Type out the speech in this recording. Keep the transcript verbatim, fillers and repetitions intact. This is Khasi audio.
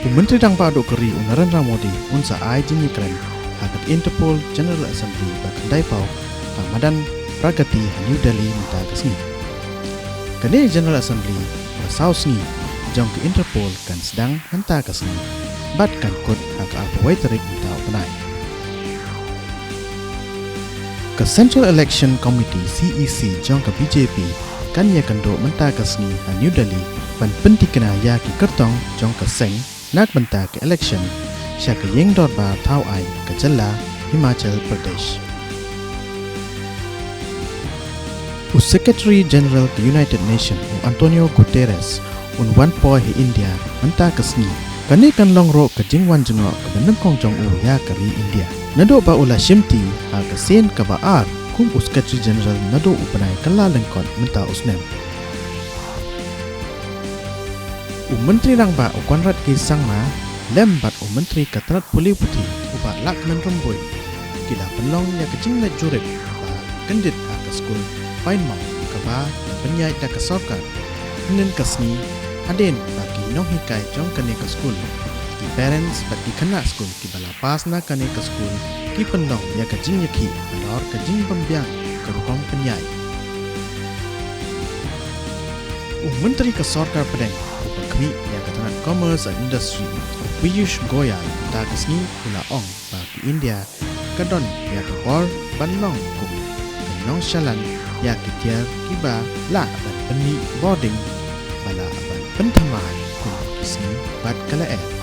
U Myntri Rangbah Duh ka ri u Narendra Modi un sa ai jingïakren ha ka Interpol General Assembly ba khyndai paw ha madan Pragati ha New Delhi mynta ka sngi. Kane General Assembly ba saw sngi jong ka Interpol kan sdang mynta ka sngi bad kan kut ha ka arphew wei tarik mynta u bnai. Ka Central Election Committee, C E C, jong ka B J P kan ïakynduh mynta ka sngi ha New Delhi ban pyntikna ïa ki kyrtong jong ka seng na ka bynta ka election sha ka ïing dorbar thaw aiñ ka jylla Himachal Pradesh. U Secretary General ka United Nation, u Antonio Guterres, un wan poi ha India mynta ka sngi. Kane kan long ruh ka jingwan jngoh kaba nyngkong jong u ïa ka ri India naduh ba u la shimti ha ka sien kaba ar kum u Secretary General naduh u bnai Kyllalyngkot mynta u snem. U Myntri Rangbah u Conrad K Sangma lem bad u Myntri ka tnat pule puthi u Bah Lahkmen Rymbui ki la pynlong ïa ka jingleit jurip ba kyndit ha ka skul Pine Mount kaba la pynïaid da ka sorkar hynnin ka sngi, hadien ba ki nonghikai jong kane ka skul, ki parents bad ki khynnah skul kiba la pass na kane ka skul ki pynlong ïa ka jingïakhih halor ka jingbymbiang ka rukom pynïaid. U Myntri ka Sorkar Pdeng uba khmih ïa ka tnat Commerce and Industry, u Piyush Goyal, mynta ka sngi u la ong ba ka India ka don ïa ka bor ban long kum ka nongshalan ïa ki tiar kiba lah ban pynmih bording ba lah ban pynthymmai kum ki sngi bad ka lyer.